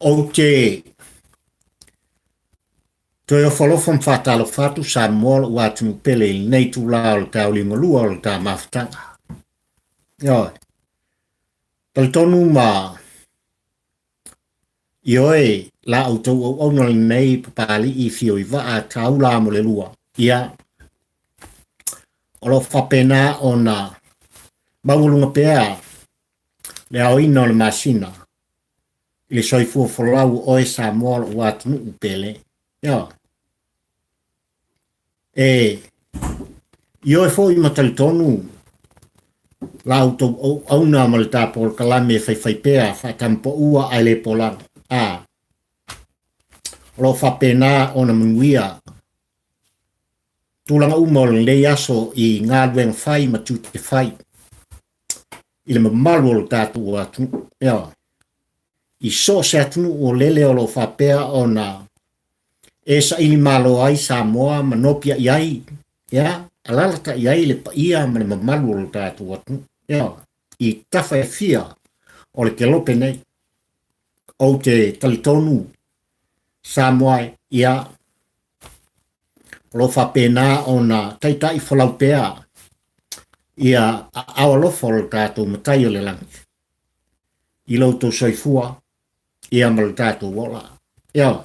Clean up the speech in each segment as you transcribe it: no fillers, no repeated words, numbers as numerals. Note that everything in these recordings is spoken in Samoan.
Ou te toe ofo alofa ma faatalofa atu Samoa lou atunuu pele i lenei itula o le taeao liugalua o le ta mafutaga. Ioe. Talitonu ma ioe la outou auauna lenei Papalii Fio i Vaa Taula mo le lua. Ia, o lo o faapena ona maualuga pea le aoina o le masina i le soifua folau o oe Samoa lou atunuu pele. Ioe. E ioe foi ma talitonu la outou auauna ma le ta polokalame e faifai pea faatamapaua ae le polalo. A o lo o faapena ona manuia tulaga uma o lenei aso i galuega fai ma tiute fai i le mamalu o le tatou atunuu. Ioe. I so o se atunuu o lele o lo o faapea ona e saili malo ai Samoa ma nopiai ai, ia, alalatai ai le paia ma le mamalu o le tatou atunuu. Ioe. I tafa e fia o le kelope nei. Ou te talitonu Samoa, ia, o lo o faapena ona taitai folau pea ia aao alofa o le tatou Matai o le lagi i lo outou soifua ia ma le tatou ola. Ioe.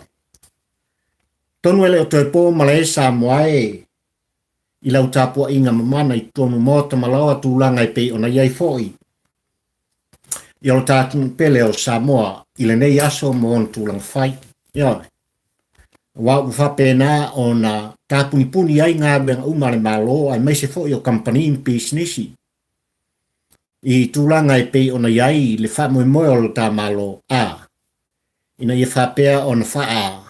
Tonu e le o toe po malae Samoa e i lau tapuaiga mamana i totonu maota ma laoa tulaga e pei ona i ai foi i o tatou pele o Samoa i lenei aso ma ona tulaga fai. Ioe. Aua ua faapena ona tapunipuni ai galuega uma a le Malo aemaise foi o kamupani ma pisinisi i tulaga e pei ona i ai le faamoemoe o le ta Malo a ina ia faapea ona faa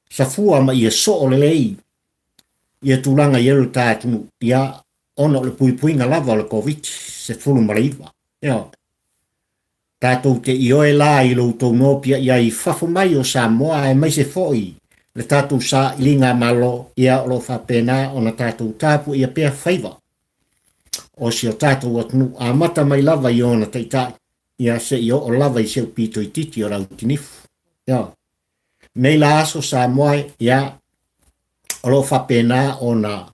safua ma ia soo lelei ia tulaga i ai le ta atunuu, ia, ona o le puipuiga lava o le Koviti-19. Ioe. Tatou te ioe la i lo outou nopiai ai i fafo mai o Samoa aemaise foi le tatou sailiga Malo, ia, o lo o faapena ona tatou tapuaia pea faiva o si o tatou atunuu, amata mai lava i ona taitai, ia, seia oo lava i si ou pito itiiti o le autinifu. Ioe. Nei la aso Samoa, ia, o lo o faapena ona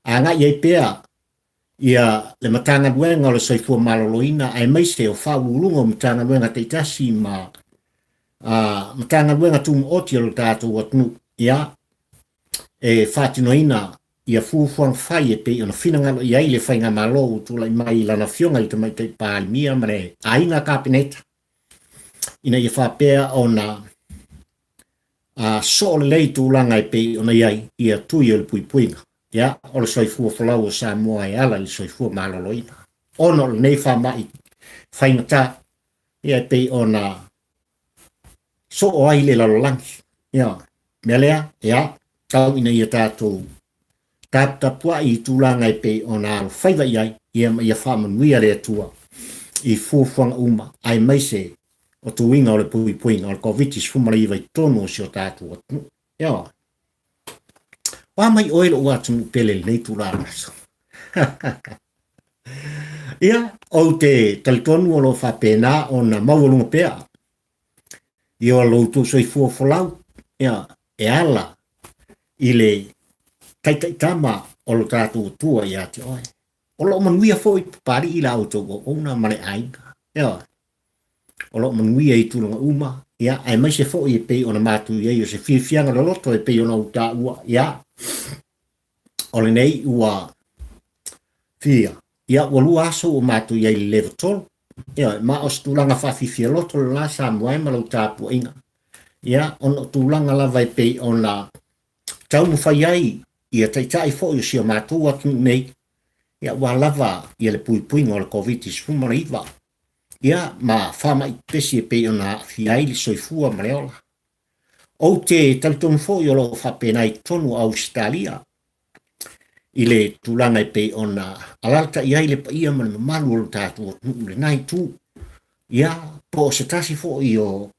agai ai pea ia le Matagaluega o le Soifua Maloloina aemaise o Faauluuluga o Matagaluega taitasi ma Matagaluega Tumaoti o le tatou atunuu, ia, e faatinoina ia fuafuaga fai e pei ona finagalo i ai le Faigamalo ua tulai mai i lana Afioga i le Tamaitai Palemia ma le Aiga Kapeneta, ina ia faapea ona soo lelei tulaga e pei ona i ai ia tui o le puipuiga, ia, o le soifua folau o Samoa e ala i le soifua maloloina, ona o lenei faamai faigata, ia, e pei ona soo ai le lalolagi. Ia, mea lea, ia, tau ina ia tatou taputapuai i tulaga e pei ona alofaiva i ai, ia, ma ia faamanuia le Atua i fuafuaga uma aemaise o tuiga o le puipuiga o le Koviti-19 i totonu o si o tatou atunuu. Ioe. O a mai oe lou atunuu pele i lenei tulaga aso? Ia, ou te talitonu o lo o faapena ona maualuga pea i o lo outou soifua folau, ia, e ala i le taitaitama o lo tatou Atua ia te oe. O lo o manuia foi Papalii la outou auauna ma le aiga. Ioe. O lo o manuia i tulaga uma, ia, aemaise foi e pei ona matou i ai o se fiafiaga loloto e pei ona ou taua, ia, o lenei ua fia, ia, ua lua aso ua matou i ai i le level 3. Ia, ma o se tulaga faafifia loto lena Samoa e ma lau tapuaiga. Ia, ona o tulaga lava e pei ona taumafai ai ia taitai foi o si o matou atunuu nei, ia, ua lava ia le puipuiga o le Koviti-19, ia, ma faamai pepesi e pei ona aafia ai le soifua ma le ola. Ou te talitonu foi o lo o faapena i totonu o Ausetalia i le tulaga e pei ona alaalatai ai le paia ma le mamalu o le tatou atunuu i lena itu. Ia, po o se tasi foi o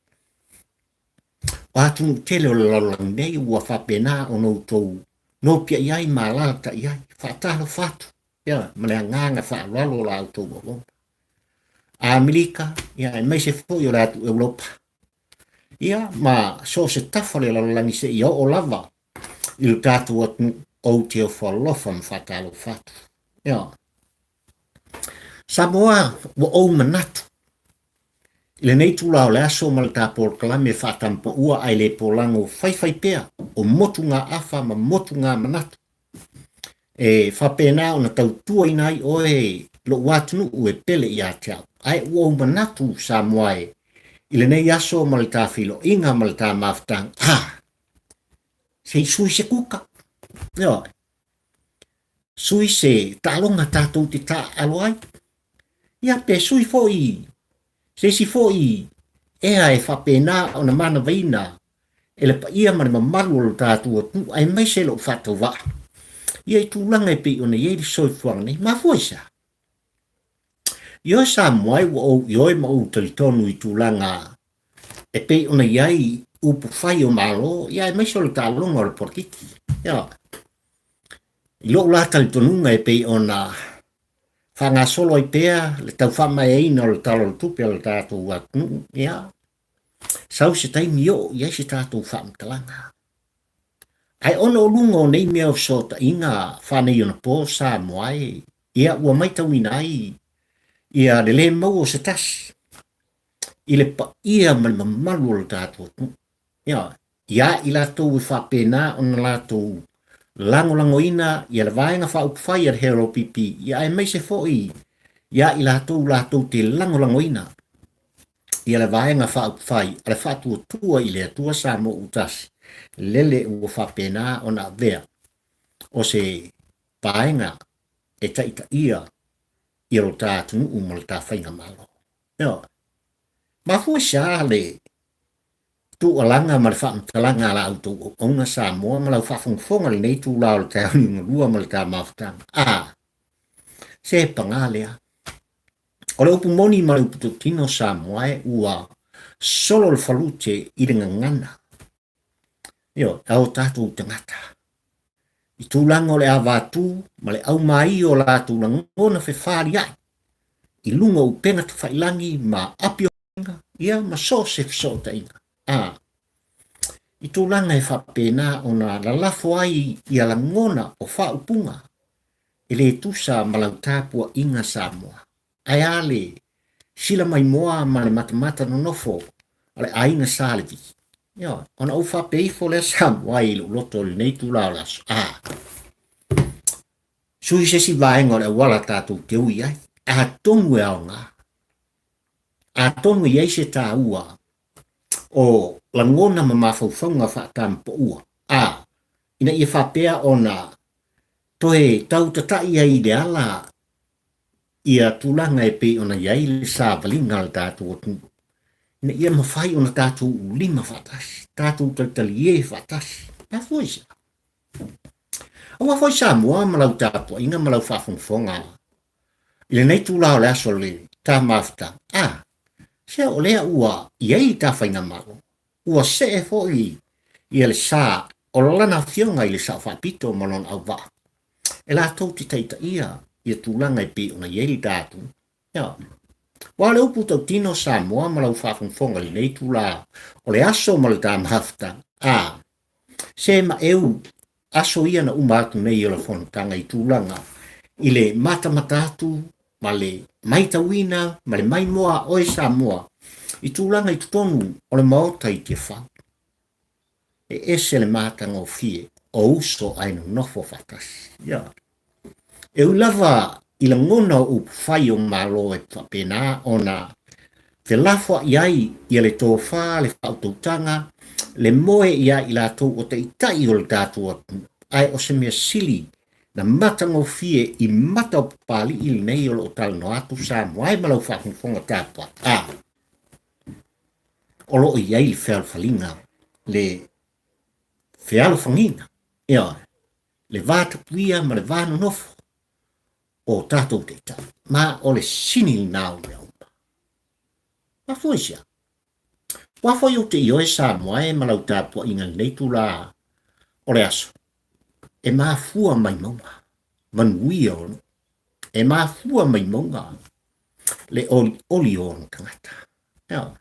atunuu tele o le lalolagi nei ua faapena ona outou nopiai ai ma alaalatai ai. Faatalofa atu, ia, ma le agaga faaaloalo o la outou auauna. Amerika, ia, aemaise foi o le atu Europa. Ia, ma so o se tafa o le lalolagi seia oo lava i lo tatou atunuu, ou te ofo alofa ma faatalofa atu. Ia. Samoa, ua ou manatu i lenei itula o le aso ma le ta polokalame faatampaua ae le polago faifai pea o motugaafa ma motugamanatu e faapena ona tautuaina ai oe lou atunuu e pele ia te au. Ae ua ou manatu Samoa e i lenei aso ma le ta feiloaiga ma le ta mafutaga, a, se i sui se kuka, ioe, sui se taaloga tatou te taaalo ai, ia pe sui foi se isi foi ea e faapena ona manavaina e le paia ma le mamalu o lo tatou atunuu aemaise lou faatauvaa ia i tulaga e pei ona i ai le soifuaga nei. Mafua i se a? Ioe Samoa e ua ou ioe ma ou talitonu i tulaga e pei ona i ai upu fai o Malo, ia aemaise o le taaloga o le polokiki. Ia, i lou la talitonuga e pei ona faagasolo ai pea le tau faamaeaina o le Tala o le Tupe a le tatou atunuu, ia, sau se taimi oo i ai se tatou faamatalaga. Ae ona o luga o nei mea o fesootaiga faaneionapo Samoa e, ia ua matauina ai ia le le maua o se tasi i le paia ma le mamalu o le tatou atunuu. Ia, ia i latou e faapena ona latou lagolagoina ia le Vaega Faaupufai a le HRPP, ia aemaise foi ia i latou latou te lagolagoina ia le Vaega Faaupufai a le Faatuatua i le Atua Samoa ua Tasi, lele ua faapena ona avea o se vaega e taitaia ia lo ta atunuu ma le ta faigamalo. Ioe. Mafua i se a le tuualaga ma le faamatalaga a la outou auauna Samoa ma lau faafogafoga i lenei itula o le taeao liugalua ma le ta mafutaga? A, se paga lea. O le upu moni ma le upu tautino Samoa e ua solo le falute i le gagana. Ioe, a o tatou tagata. I tulaga o le avatū ma le aumaī o latou lagona fefaliai i luga o upega tafailagi ma api ia ma so o se fesootaiga. A, i tulaga e faapena ona lalafo ai ia lagona o faaupuga e le tusa ma lau tapuaiga Samoa. Ae a le sila maimoa ma le matamata nonofo a le aiga Sa Levi? Ioe, ona ou faapea ifo lea Samoa i lou loto i lenei itula o le aso. A, sui se isi vaega o le auala tatou te ui ai, atonu e aoga, atonu e i ai se taua o lagona ma mafaufauga faatamapaua, a, ina ia faapea ona toe tau tata'i ai i le ala ia tulaga e pei ona i ai le savaliga a le tatou atunuu, ina ia mafai ona tatou ulima faatasi, tatou talitalie faatasi. Mafua i se a? Aua foi Samoa ma lau tapuaiga ma lau faafogafoga i lenei itula o le aso le ta mafutaga, a, se o lea ua i ai ta faigamalo, ua see foi ia le sa o lana afioga i le Sao Faapito ma lona auvaa, e latou te taitaia ia tulaga e pei ona i ai le ta atunuu. Ia, aua o le upu tautino Samoa ma lau faafogafoga i lenei itula o le aso ma le ta mafutaga, a, se maeu aso ia na uma atu nei o le fonotaga i tulaga i le matamata atu ma le maitauina ma le maimoa a oe Samoa i tulaga i totonu o le Maota i Tiafau. E ese le matagofie o uso ae nonofo faatasi. Ia. E ui lava i lagona o upu fai o Malo e faapena ona felafoai ai ia le tofa, le faautautaga, le moe ia i latou o taitai o le tatou atunuu, ae o se mea sili na matagofie i mata o Papalii lenei o lo o talanoa atu Samoa e ma lau faafogafoga tapuai. A, o lo o i ai le fealofaliga, le fealofagiga, ioe, le va tapuia ma le va nonofo o tatou taitai, ma o le sini lena o mea uma. Mafua i se a? Ua foi ou te ioe Samoa e ma lau tapuaiga i lenei itula o le aso, e mafua mai mauga, manuia o nuu, e mafua mai mauga le olioli o ona tagata. Ioe.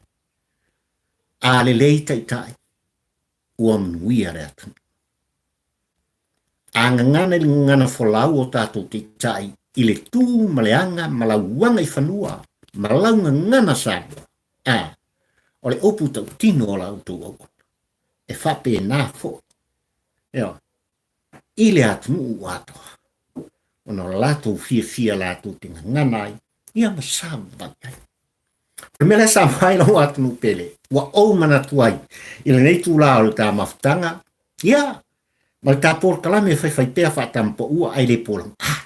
A lelei taitai, ua manuia le atunuu. A gagana i le gagana folau o tatou taitai i le tu ma le aga ma lau agaifanua ma lau gagana Samoa, a, o le upu tautino o la outou auauna, e faapena foi, ioe, i le atunuu atoa, ona o le latou fiafia latou te gagana ai, ia ma savavali ai. O le mea lea sa mai lou atunuu pele, ua ou manatu ai i lenei itula o le ta mafutaga, ia, ma le ta polokalame e faifai pea faatamapaua ae le polaga. Ah,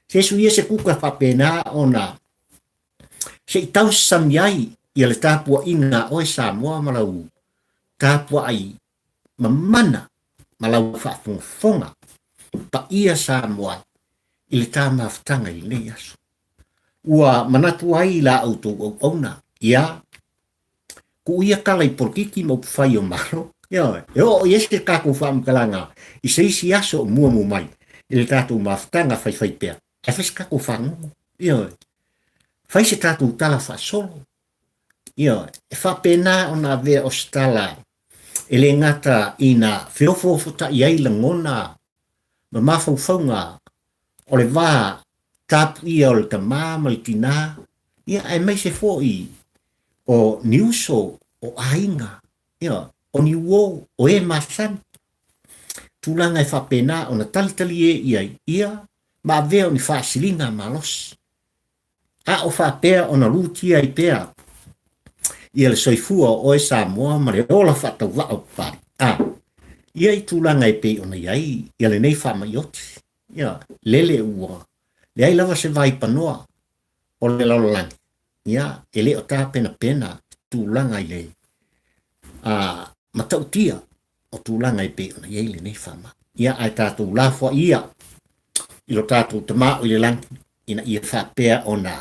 se sui ia se kuka faapena ona se i tausasami ai ia le tapuaiga a oe Samoa ma lau tapuai mamana ma lau faafogafoga paia Samoa i le ta mafutaga i lenei aso. Ua manatu ai i la outou auauna, ia, tuu ia tala i polokiki ma upufai o Malo, ioe, e oo i ai se tatou faamatalaga i se isi aso o muamu mai i le tatou mafutaga faifaipea, ae fai se tatou fagogo, ioe, fai se tatou tala faasolo, ioe, e faapena ona avea o se tala e le gata ina feofoofotai ai lagona ma mafaufauga o le va tapuia o le tama ma le tinā, ia aemaise foi o ni uso, o aiga, ia, o ni uo, o e masani. Tulaga e faapena ona talitalie i ai, ia, ma avea o ni faasiliga malosi. A o faapea ona lutia ai pea ia le soifua o oe Samoa ma le ola faatauvaa o Papalii. A, ia i tulaga e pei ona i ai ia lenei faamai oti. Ia, lele ua leai lava se vaipanoa o le lalolagi, ia, e le o tapenapena tulaga i le a, matautia o tulaga e pei ona i ai lenei faamai. Ia, ae tatou lafoai ia i lo tatou Tama o i le lagi, ina ia faapea ona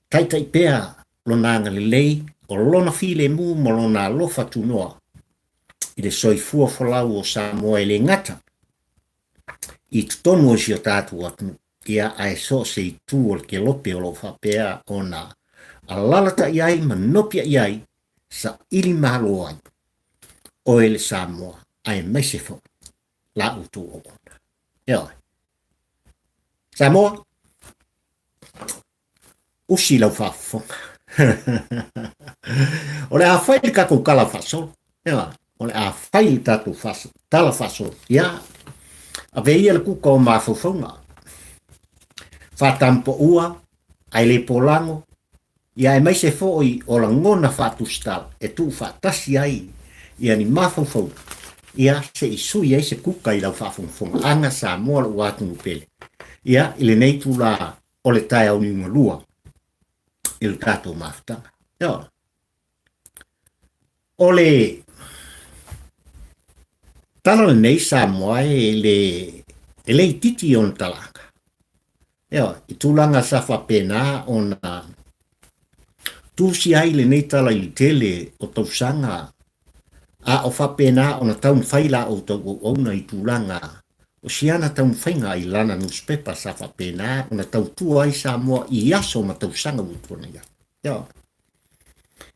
taitai pea lona agalelei, o lona filemu ma lona alofa tunoa i le soifua folau o Samoa e le gata i totonu o si o tatou atunuu, ia ae so o se itu o le kelope o lo o faapea ona alalatai ai ma nopiai ai, saili malo ai oe le Samoa aemaise foi la outou auauna. Ioe. Samoa, usi lau faafofoga. O le a fai le tatou tala faasolo. Ioe. O le a fai le tatou tala faasolo. Ia, ave ia le kuka o mafaufauga. Faatampaua, ae le polago, Ia aemaise foi o lagona faatusitala e tuufaatasi ai ia ni mafaufauga, ia se i sui ai se kuka i lau faafogafogaaga Samoa lou atunuu pele, ia i lenei itula o le taeao niugalua i le tatou mafutaga. Ioe. O le tala lenei Samoa e le e le itiiti ona talaaga. Ioe, i tulaga sa faapena ona tusi ai lenei tala i le tele o tausaga a o faapena ona taumafai la outou auauna i tulaga o siana taumafaiga i lana nusipepa sa faapena ona tautua ai Samoa i aso ma tausaga ua tuanai atu. Ioe.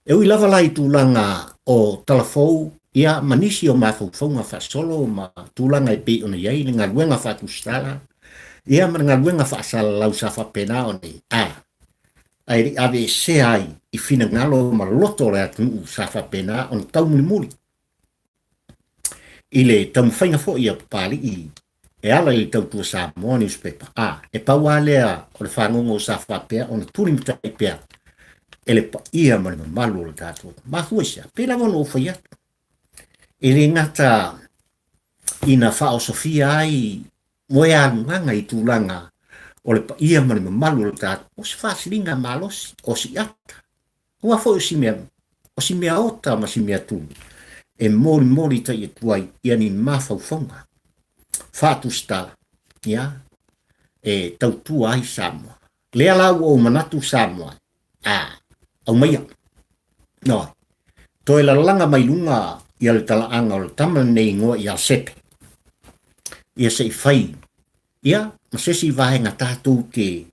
E ui lava la i tulaga o talafou ia ma nisi o mafaufauga faasolo ma tulaga e pei ona i ai le galuega faatusitala ia ma le galuega faasalalau sa faapena ona i a ae le i aveesea ai i finagalo ma loto o le atunuu sa faapena ona taumulimuli i le taumafaiga foi a Papalii e ala i le Tautua Samoa Newspaper, a e pau lava lea o le fagogo sa faapea ona tulimatai pea e le paia ma le mamalu o le tatou mafua i se a? Pei lava ona ou fai atu, e le gata ina faaosofia ai moealugaga i tulaga o le paia ma le mamalu o le tatou, o se faasiliga malosi, o siata, Aua foi o si mea, o si mea ota ma si mea tunu e molimoli tai atu ai ia ni mafaufauga faatusitala, ia, e tautua ai Samoa. Lea la ua ou manatu Samoa, a, aumaia. Ioe. Toe lalaga mai luga ia le talaaga o le tama lenei igoa ia Sepe. Ia se i fai, ia, ma se isi vaega tatou te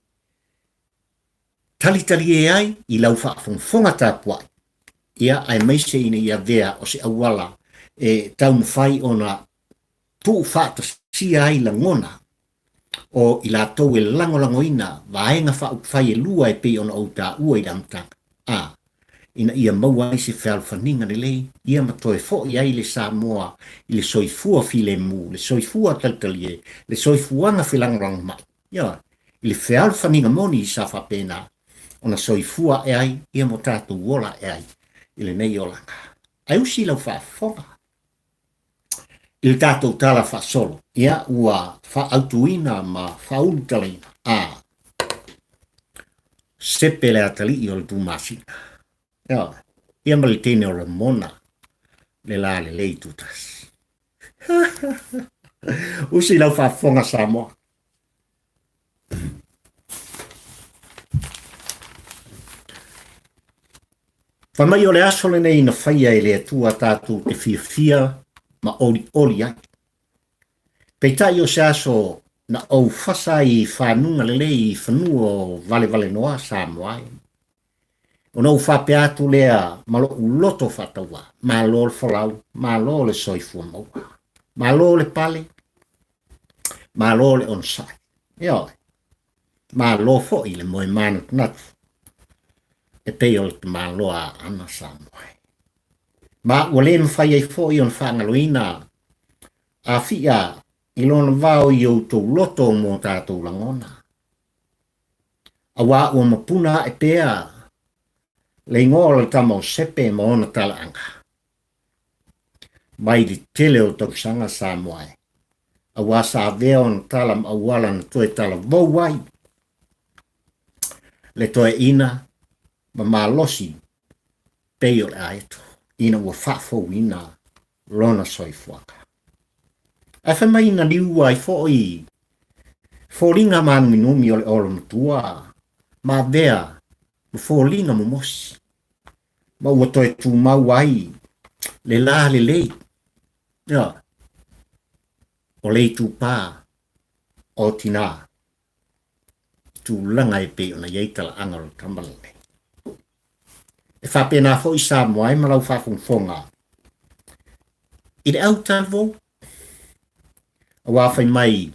talitalie ai i lau faafogafoga tapuai. ia, aemaise ina ia avea o se auala e taumafai ona tuufaatasia ai lagona o i latou e lagolagoina vaega faaupufai e lua e pei ona ou taua i le amataga, a, ina ia maua ai se fealofaniga lelei, ia ma toe foi ai le Samoa i le soifua filemu, le soifua talitalie, le soifuaga felagolagomai, ioe, i le fealofaniga moni sa faapena ona soifua ae ai, ia ma o tatou ola ae ai i lenei olaga. Ae usi lau faafofoga i le tatou tala faasolo, ia ua faaautuina ma faaulutalaina a sepe le atalii o le Tumasina. Ioe, ia ma le teine o Lamona le la lelei tutasi. Usi lau faafofoga Samoa. Fai mai o le aso lenei na faia e le Atua tatou te fiafia ma olioli ai. Peitai o se aso na ou fasa ai i fanuga lelei i fanua o valevalenoa Samoa ai. Ona ou faapea atu lea ma lo'u loto faatauvā, Malo le folau, malo le soifua maua, malo le pale, malo le onosai. Ioe, malo foi le moe manatunatu e pei o le tamaloa Aana Samoa. Ma ua le mafai ai foi ona faagaloina Afia i lona vao i outou loto mo tatou lagona. Auā ua mapuna ae pea le igoa o le tama o Sepe ma ona talaaga, mai le tele o tausaga Samoa e, auā sa avea ona tala ma auala na toe talavou ai le toeaina ma malosi pei o le aeto ina ua faafouina lona soifuaga. Ae fai mai na liua ai foi foliga mānuminumi o le olomatua ma avea ma foliga momosi, ma ua toe tumau ai le la lelei, ioe, o le itupa o tinā i tulaga e pei ona i ai talaaga o le tama lenei. E faapena foi Samoa ai ma lau faafogafoga i le autalavou. Aua fai mai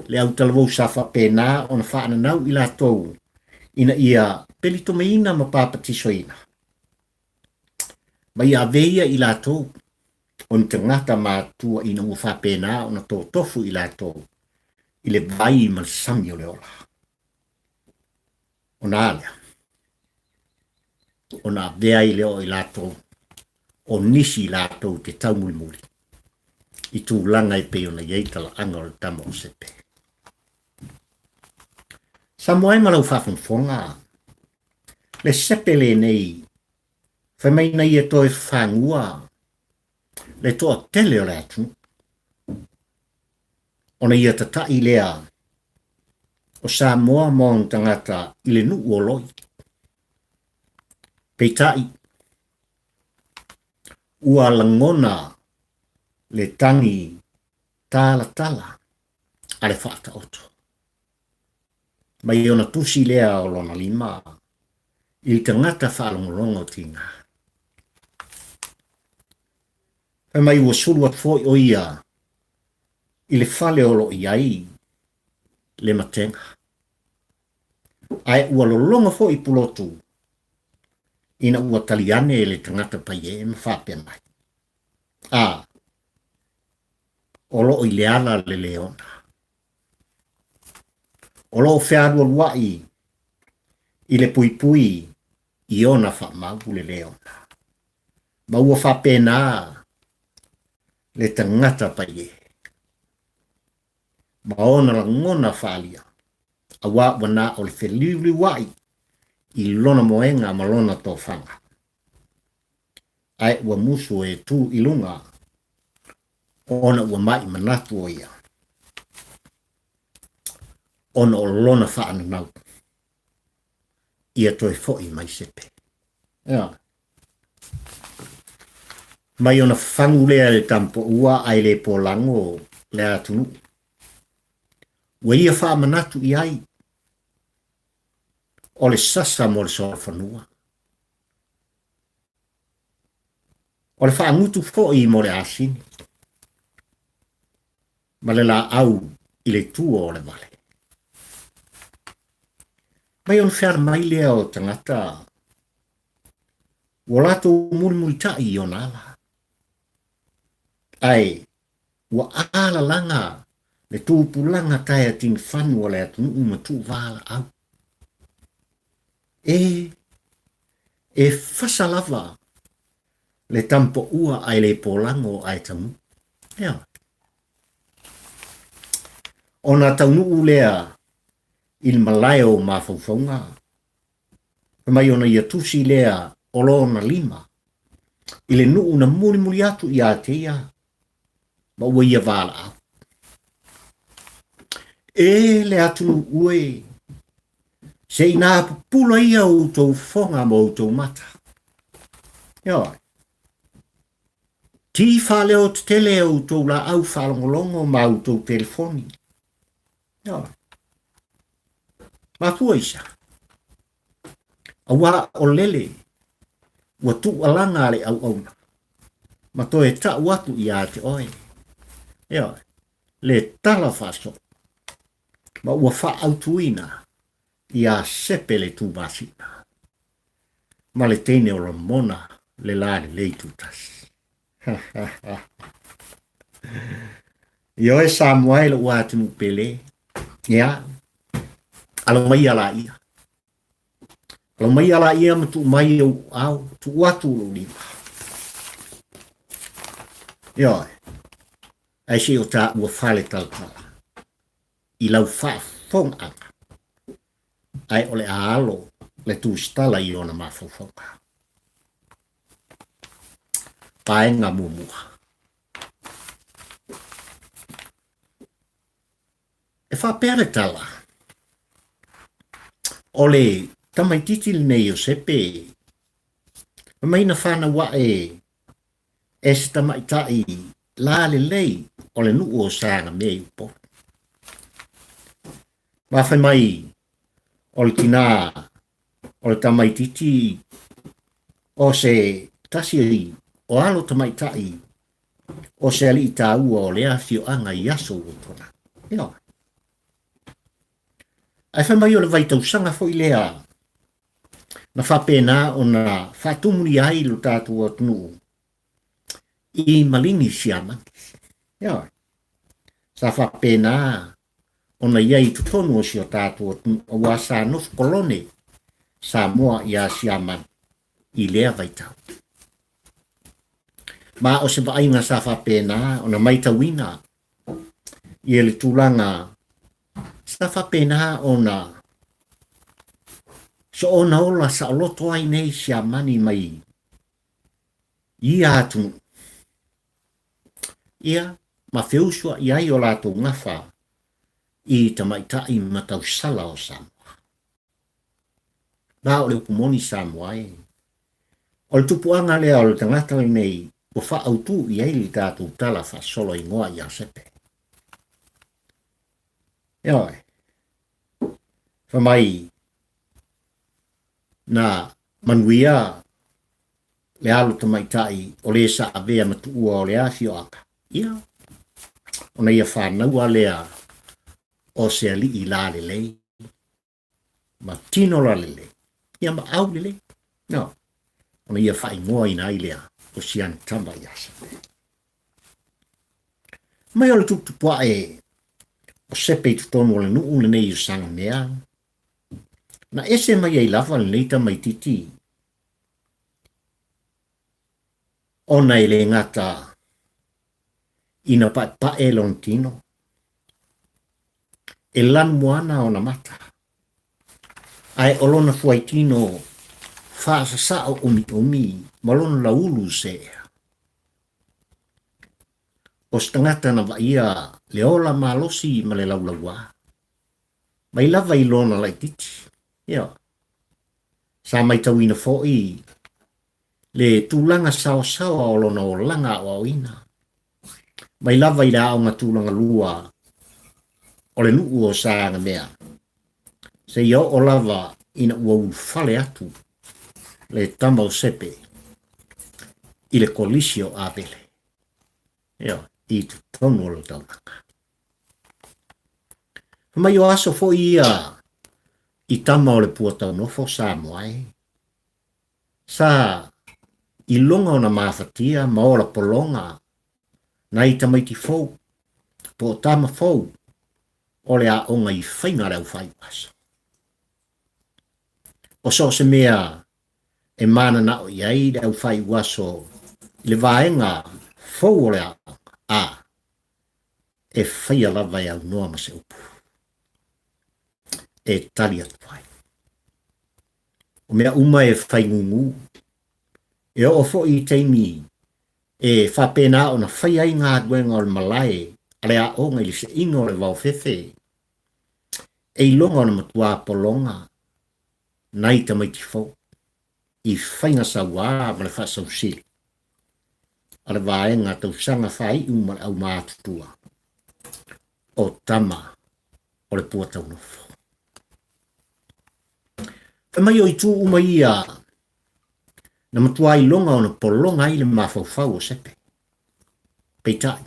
le autalavou sa faapena ona faananau i latou ina ia pelitomeina ma papatisoina ma ia ave ia i latou o ni tagata matutua ina ua faapena ona totofu i latou i le vai ma le sami o le ola. Ona a lea? Ona avea ai lea o i latou o nisi latou te taumulimuli i tulaga e pei ona i ai talaaga o le tama o Sepe. Samoa e ma lau faafogafoga, le Sepe lenei fai mai na ia toe fagua le toatele o le atunuu, ona ia tata'i lea o Samoa ma ona tagata i le nuu o Loi. Peitai, ua lagona le tagi talatala a le Faataoto. Mai ona tusi lea o lona lima i le tagata faalogologo o tiga. Fai mai ua sulu atu foi o ia i le fale o lo o i ai le matega. Ae ua lologo foi Pulotu ina ua tali ane le tagata paie ma faapea mai, A, o lo o i le ala le leona. O lo o fealualuaʻi i le puipui i ona faamau le leona. Ma ua faapena le tagata paie ma ona lagona faaalia, auā ua na o le feliuliuaʻi i lona moega ma lona tofaga, ae ua musu e tu i luga ona ua mai manatu o ia ona o lona faananau ia toe foʻi mai Sepe. Ea. Mai ona fagu lea i le tamapoua ae le polago le atunuu. Ua ia faamanatu i ai o le sasa mo le solofanua. O le faagutu foi mo le asini ma le laau i le tua o le vale. Mai ona feala mai lea o tagata ua latou mulimulitai i ona ala, ae ua alalaga le tupulaga taea tinifanu a le atunuu ma tuuvalaau. E, e fasa lava le tampoua ae le polago ae taunuu. Ea. Ona taunuu lea i le malae o mafaufauga, fai mai ona ia tusi lea o lona lima i le nuu na mulimuli atu ia te ia ma ua ia valaau. E le atunuu e, se ina pupula ia outou fofoga ma outou mata. Ioe. Ti faaleo tetele outou laau faalogologo ma outou telefoni. Ioe. Mafua i sea? Auā o lele ua tuualaga le auauna ma toe tau atu ia te oe. Ioe. Le tala faasoo ma ua faaautuina ia Sepe le Tumasina ma le teine o Lamona le lalelei tutasi. Ioe Samoa e lou atunuu pele. Ia, alo maia laia. Alo maia laia ma tuu mai ou ao, tuu atu lou lima. Ioe, ae se i o taua fale talatala i lau faafofogaaga, ae o le a alo le tusitala i ona mafaufauga. Vaega muamua. E faapea le tala, o le tamaitiiti lenei o Sepe, fai mai na fanau ae e se tamaitai lalelei o le nuu o Sagamea i Upolu. Ma fai mai o le tinā o le tamaitiiti o se tasi o alo tamaitai o se alii taua o lea afioaga i aso ua tuanai. Ioe. Ae fai mai o le vaitausaga foi lea na faapena ona faatumulia ai lo tatou atunuu i maligi siamani. Ioe. Sa faapena ona i ai i totonu o si o tatou atunuu auā sa nofo kolone Samoa iā Siamani i lea vaitau. Ma o se vaaiga sa faapena ona maitauina ia le tulaga sa faapena ona soona ola saoloto ai nei Siamani mai ia atunuu ia ma feusua'i ai o latou gafa i tamaitai ma tausala o Samoa. Ma o le upu moni Samoa e, o le tupuaga lea o le tagata lenei ua faaautu i ai le tatou tala faasolo igoa ia Sepe. Ioe, fai mai na manuia le alo tamaitai o le sa avea ma tuua o le afioaga, ia, ona ia fanaua lea o se alii lalelei ma tino lalelei, ia ma au lelei, no, ona ia faaigoaina ai lea o si ana tama ia Sepe. Mai o le tuputupuae o Sepe i totonu o le nuu lenei o Sagamea, na ese mai ai lava lenei tamaitiiti ona e le gata ina paepae lona tino, e lanumoana ona mata, ae o lona fuaitino faasasao umiumi ma lona laulu seea. O se tagata na vaaia le ola malosi ma le laulauā, mai lava i lona laitiiti. Ioe. Sa maitauina foi le tulaga saosaoa o lona olaga aoaoina, mai lava i le aoga tulaga lua o le nuu o Sagamea, seia oo lava ina ua ulufale atu le tama o Sepe. i le Kolisi o Avele, ioe, i totonu o le taulaga. Fai mai o aso foi ia i tama o le puataunofo Samoa e, sa iloga ona mafatia ma ola pologa nai tamaiti fou po o tama fou o le aoga i faiga a le aufaiuaso. O so o se mea e mananao i ai le aufaiuaso i le vaega fou o le aoga, a e faia lava e aunoa ma se upu e tali atu ai. O mea uma e faigūgū, e oo foi i taimi e faapena ona fai ai galuega o le malae a le aoga i le seiga o le vaofefe, e iloga ona matuā pologa nai tamaiti fou i faiga sauā ma le faasausili a le vaega tausaga faaiu ma le aumatutua o tama o le puataunofo. Fai mai o itu uma ia na matua iloga ona pologa ai le mafaufau o Sepe. Peitai,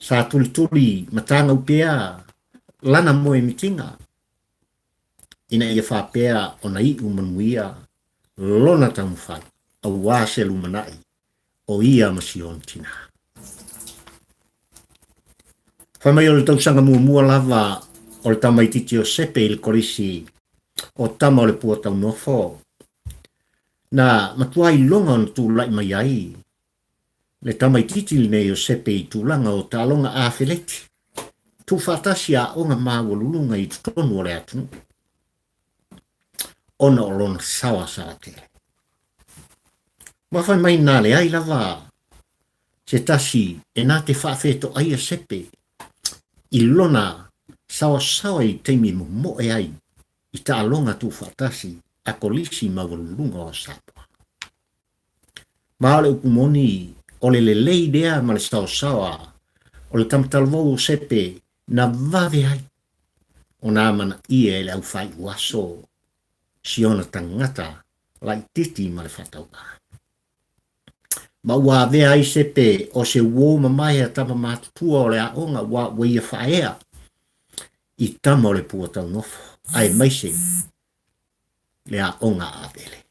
sa tulituli matagau pea lana moemitiga ina ia faapea ona iu manuia lona taumafai aua se lumanai o ia ma si ona tinā. Fai mai o le tausaga muamua lava o le tamaitiiti o Sepe i le Kolisi o Tama o le Puataunofo, na matua iloga ona tulai mai ai le tamaitiiti lenei o Sepe i tulaga o taaloga afeleti, tuufaatasi aoga maualuluga i totonu o le atunuu, ona o lona saoasaoa tele. Ma fai mai na leai lava se tasi e na te faafetoaia Sepe i lona saoasaoa i taimi e momoe ai i taaloga tuufaatasi a Kolisi Maualuluga o Samoa. Ma o le upu moni, o le lelei lea ma le saosaoa o le tamatalavou o Sepe na vave ai ona amanaia e le aufaiuaso si ona tagata laitiiti ma le faatauvaa. Ma ua avea ai Sepe o se uō mamae a tama matutua o le aoga ua ua ia faaea i tama o le puataunofo aemaise le aoga a Avele.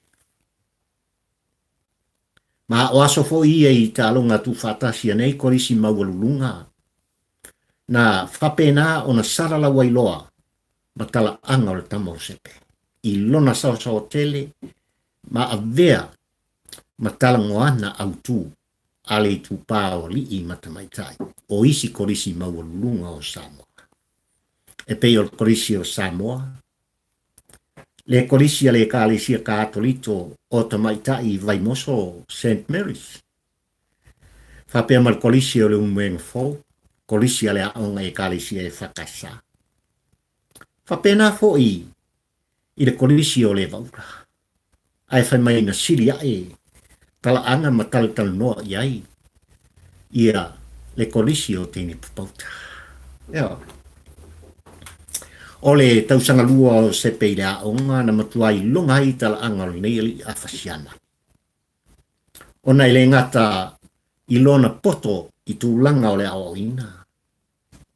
Ma o aso foi ia i taaloga tuufaatasi a nei Kolisi maualuluga, na faapena ona salalau ai loa ma talaaga o le tama o Sepe i lona saosaoa tele ma avea ma talagoana autū a le itupa o alii ma tamaitai o isi Kolisi maualuluga o Samoa, e pei o le Kolisi o Samoa, le Kolisi a le Ekalesia Katolito o Tamaitai i Vaimoso, Saint Mary's, faapea ma le Kolisi o le Umuega Fou, Kolisi a le Aoga Ekalesia EFKS. Faapena foi i le Kolisi o Levaula, ae fai mai na sili aʻe talaaga ma talatalanoa i ai ia le Kolisi o Teine Papauta. Ioe. O le tausaga lua o Sepe i le aoga na matua iloga ai talaaga o lenei alii Afasiana. Ona e le gata i lona poto i tulaga o le aoaoina,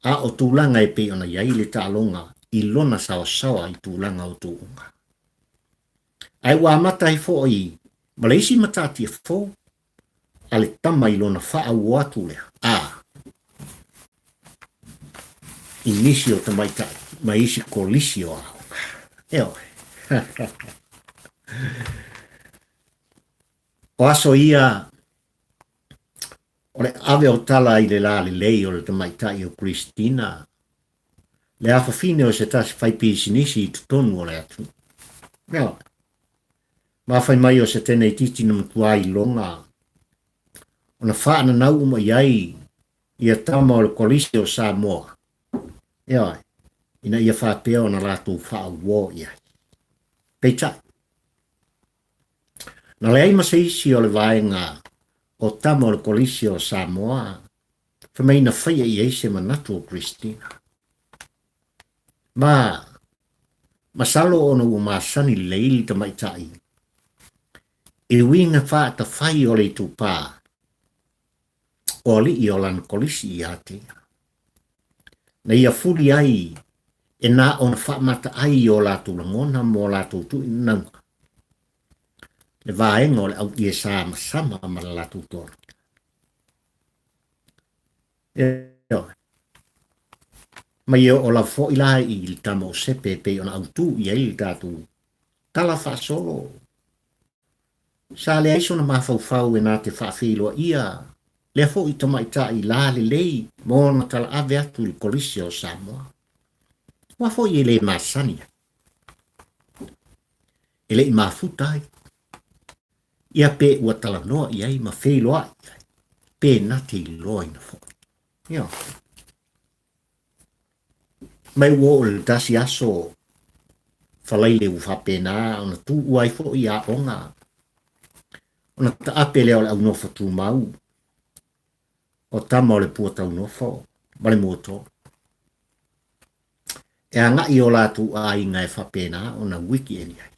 a o tulaga e pei ona i ai le taaloga i lona saosaoa i tulaga o tuuga. Ae ua amata ai foi ma le isi matatia fou a le tama i lona faaauo atu lea, a i nisi o tamaitai ma isi kolisi o aoga. Ioe. O aso ia o le ave o tala i le lalelei o le tamaitai o Christina, le afafine o se tasi faipisinisi i totonu o le atunuu. Ioe. Ma fai mai o se teneititi na matua iloga ona faananau uma i ai ia tama o le Kolisi o Samoa, ioe, ina ia faapea ona latou faauo i ai. Peitai, na leai ma se isi o le vaega o tama o le Kolisi o Samoa fai mai na faia i ai se manatu o Christina. Ma, masalo ona ua masani lelei le tamaitai. I uiga faatafai o le itupa o alii o lana kolisi ia te ia. Na ia fuli ai e na ona faamata ai i o latou lagona mo latou tuuinauga le vaega o le au ie samasama ma le latou tologa. Ioe. Ma ia oo lava foi la i le tama o Sepe e pei ona autū i ai le tatou tala faasolo. Sa leai sona mafaufau e na te faafeiloaia lea foi tamaitai la lelei ma ona talaave atu i le Kolisi o Samoa. Aua foi e le masani ai. E le i mafuta ai. Ia pe ua talanoa i ai ma feiloai i ai, pe na te iloaina foi. Ioe. Mai ua oo i le tasi aso falaile ua faapena ona tuua ai foi aoga, ona taape lea o le aunofo tumau o tama o le pua taunofo ma le muatolu. E agai i o latou aiga e faapena ona wiki-eni ai.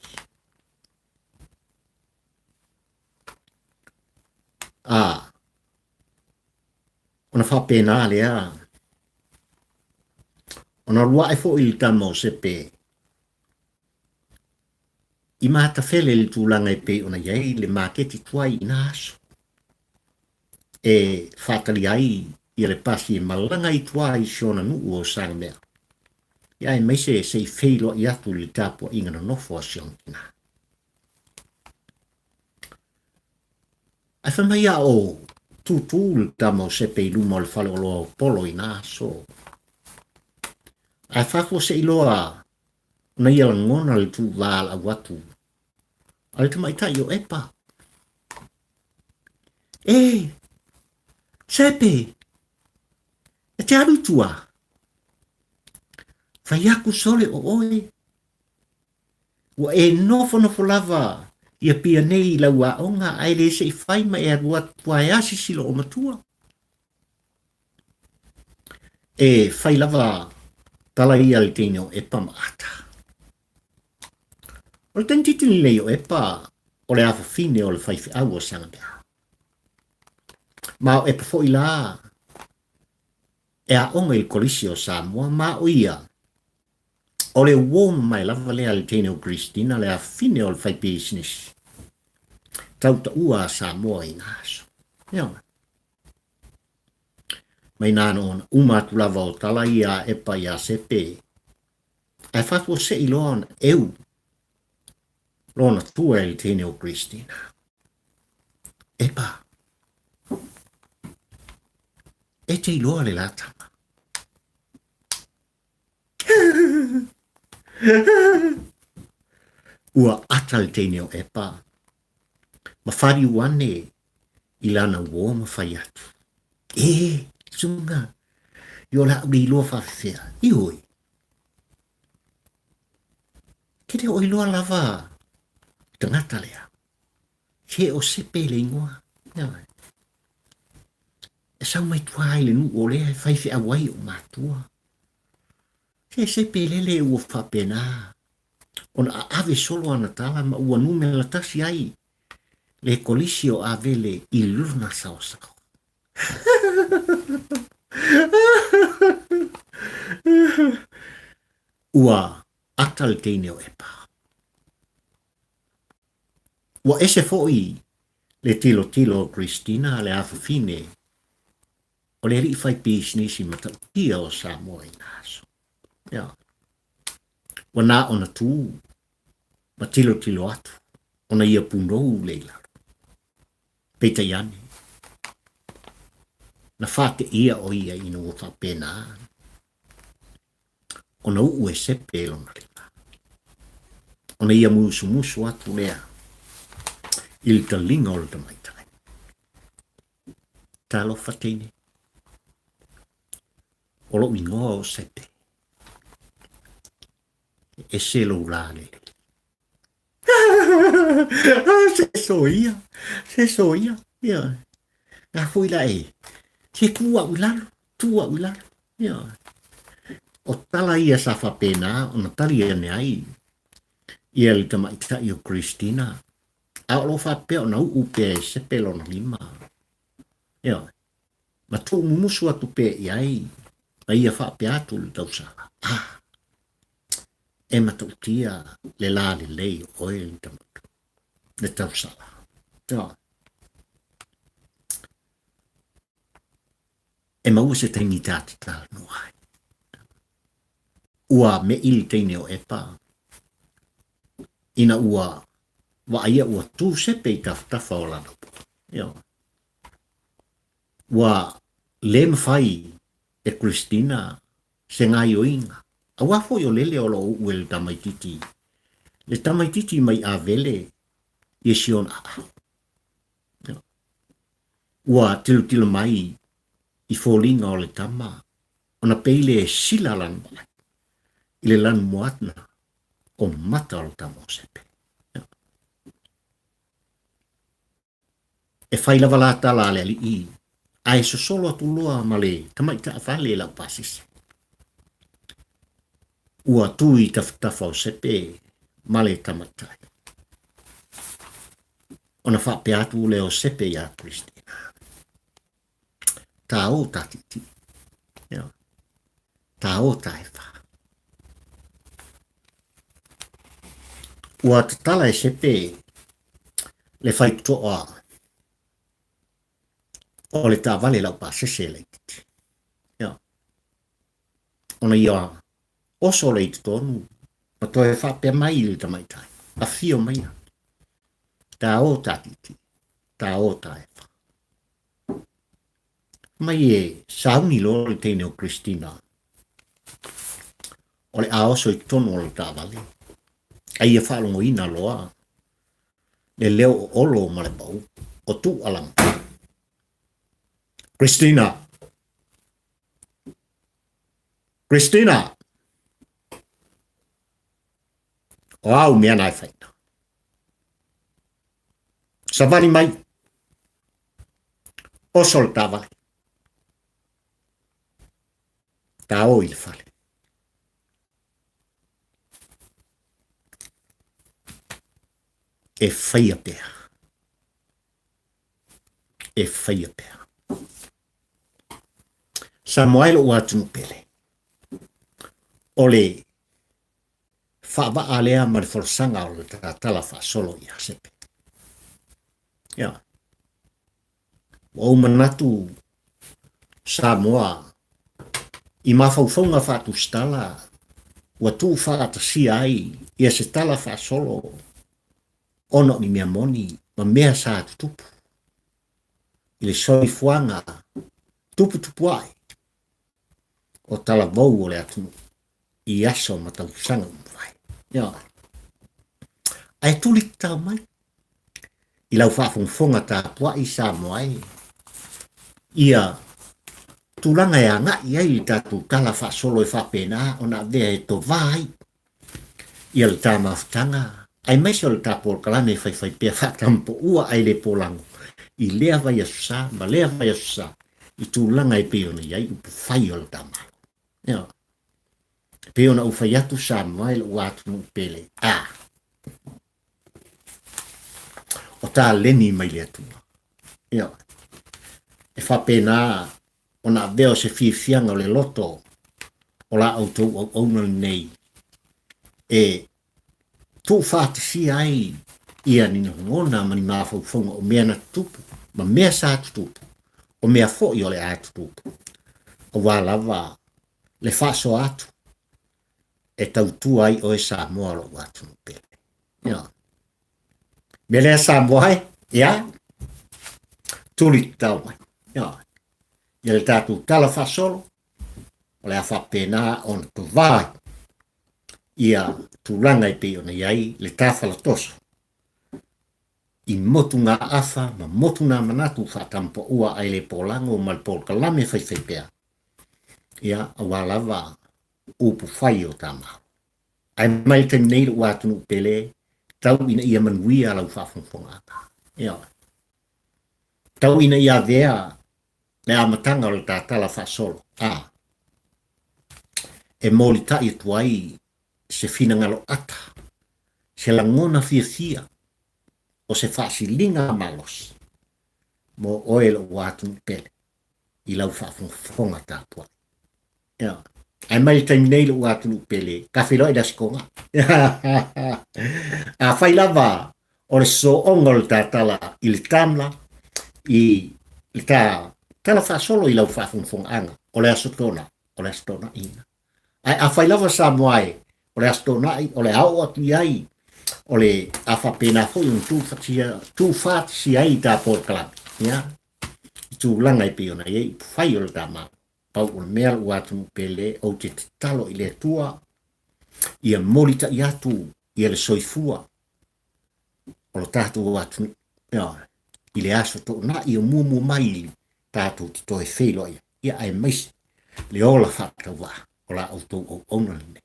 A, ona faapena lea ona alu ae foi le tama o Sepe i matafele i le tulaga e pei ona i ai le maketi tuai i na aso e faatali ai ia le pasi e malaga i tua i si ona nuu o Sagamea, ia aemaise se i feiloai atu i le tapuaiga nonofo a si ona tina. Ae fai mai a o tūtū le tama o Sepe i luma o le faleoloa o Polo i na aso. Ae faafuasei loa ona ia lagona le tuuvalaau atu a le tamaitai o Epa. E, Sepe, e te alu i tua. Fai atu sole o oe. Ua e nofonofo lava i Apia nei i lau aoga ae le se i fai ma e alu atu tua e asisi loo matua. E fai lava tala ia a le teine o Epa ma Ata. O le tamaitiiti lenei o Epa o le afafine o le faifeau o Sagamea. Ma o Epa foi la e aoga i le Kolisi o Samoa ma o ia O le uō mamae lava lea a le teine o Christina, le afafine o le faipisinisi tautaua a Samoa i nā aso. Ioe. Mai nā ona uma atu lava o tala ia a Epa iā Sepe, ae faafuasei loa ona ʻeu lona tua i le teine o Christina. Epa, e te iloa le la tama. Ua ata le teine o Epa ma whariu ane i lana uō ma fai atu. E, suga, i o le au le iloa whaawhewhea. I oi. Ke le o iloa lava tangata lea. He o sepe le ingoa. E sau mai tua i le nuu o lea e faifeau ai o matua. Se sepe lele ua faapena ona aave solo ana tala ma ua numera tasi ai le kolisi o Avele i lona saosao. Ua ata le teine o Epa. Ua ese foi le tilotilo o Christina le afafine o le alii fai pisinisi matautia o Samoa i na aso. Ia. Ua na ona tū ma tilotilo atu ona ia punou le i lalo. Peitai ane, na whāteia o ia ina ua whapena ona uu e Sepe e lona lima. Ona ia musumusu atu lea i le taliga o le tamaitai. Talofa teine, o lou igoa o Sepe. E ese lou la lelei. Se soia, se soia. Ia. Ngā foi la e. Se tū au i lalo, tū au i lalo. Ia. O tala ia sa whapena ona tali ane ai ia le tamaitai o Christina. A o lo o faapea ona uu pea e Sepe lona lima. Ioe. Ma tuumumusu atu pea i ai, ma ia faapea atu le tausala, Ah, e matautia le lalelei o oe le tamaiti, le tausala. Ioe. E maua se taimi ta te talanoa ai. Ua meʻi le teine o Epa ina ua vaaia ua tu Sepe i tafatafa o lana upu. Ioe. Ua le mafai e Christina se gaioiga, auā foi o lele o lo o uu e le tamaititi, le tamaititi mai Avele ia si ona aao. Ua tilotilo mai i foliga o le tama ona pei le sila lana vaai i le lanumoana o mata o le tama o Sepe. E fai lava la tala a le alii, ae sosolo atu loa ma le tamai taavale e laupasese. Ua tu i tafatafa o Sepe ma le tamaitai. Ona faapea atu lea o Sepe iā Christina, Tā ō tā tītī. Ia. Tā ō tā e whā. Ua tatala e Sepe le whaitoa o le taavale laupasese e laititi. Ia. Ona ia oso le i totonu ma toe faapea mai i le tamaitai. Afio maia. Tā ō tā tītī. Tā ō tā e whā. Mai e sauni loa le teine o Christina. O le a oso i totonu o le taavale. A ia faalogoina loa le leo o Olo ma le pau o Tuualama. Christina! Christina! O au mea na e whaina. Savali mai. Oso le taavale. Tā o i le fale. E whaia pea. E whaia pea. Samoa e lou atunuu pele. O le faavaa lea ma le folasaga o le tatala faasolo ia Sepe. Ia. Ua ou manatu Samoa i mafaufauga faatusitala ua tuufaatasia ai ia se tala faasolo ona o ni mea moni ma mea sa tutupu i le soifuaga tuputupuae o talavou o le atunuu i aso ma tausaga ua mavae. Ioe. Ae tuli tatau mai i lau faafogafoga tapuai Samoa e ia tulaga e agai ai le tatou tala faasolo e faapena ona avea e tovā ai ia le ta mafutaga aemaise o le ta polokalame e faifai pea faatampoua ae le polago i lea vaiaso sa ma lea vaiaso sa i tulaga e pei ona i ai upufai o le ta Malo. Ioe. E pei ona ou fai atu Samoa i lou atunuu pele, a o taleni mai le Atua. Ioe. E faapena ona avea o se fiafiaga o le loto o la outou auauna lenei e tuufaatasia ai ia ni lagona ma ni mafaufauga o mea na tutupu ma mea sa tutupu, o mea foi o le a tutupu, aua lava le faasoa atu e tautua ai oe Samoa lou atunuu pele. Ia. Mea lea Samoa e, ia, tuli tatau mai. Ia. Ia le tatou tala faasolo, o le a faapena ona tovā ai ia tulaga e pei ona i ai le tafalatoso i motu ngā awha ma motu ngā manatu whaatampaua ai le pōlango ma le polokalame whaiwhai pea. Ia, aua lava upu whai o tā Malo. Ae mai le taimi nei lou atunuu pele, tau ina ia manuia lau faafogafoga. Ia. Tau ina ia avea le amataga o le tatala faasolo, a e molitai atu ai se finagalo ata, se lagona fiafia O se faasiliga malosi mo oe lou atunuu pele i lau faafogafoga tapuai. Ioe. Ae mai le taimi nei lou atunuu pele, ta feiloai i le Aso Toonai. Afai lava o le sooga o le ta tala i le tamla, i le ta tala faasolo i lau faafogafogaaga, o le Aso Toonai, o le Aso Toonai lena. Ae afai lava Samoa e, o le Aso Toonai o le a oo atu i ai, o le a faapena foi ona tuufaatasi ai ta polokalame, ia, i tulaga e pei ona i ai upufai o le ta Malo. Pau o le mea lou atunuu pele, ou te tatalo i le Atua ia molitai atu ia le soifua o lo tatou atunuu, ioe, i le aso toonai o muamua mai tatou te toe feiloai ai, ia aemaise le ola faatauvaa o la outou auauna lenei.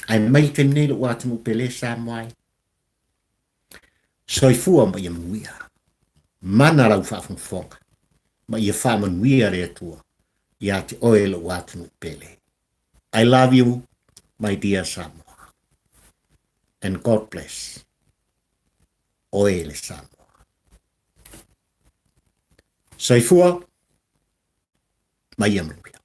Ae mai le taimi nei lou atunuu pele Samoa e, soifua ma ia manuia. Mana lau faafogafoga ma ia faamanuia le Atua ia te oe lou atunuu pele. I love you my dear Samoa and God bless oe le Samoa. Soifua ma ia manuia.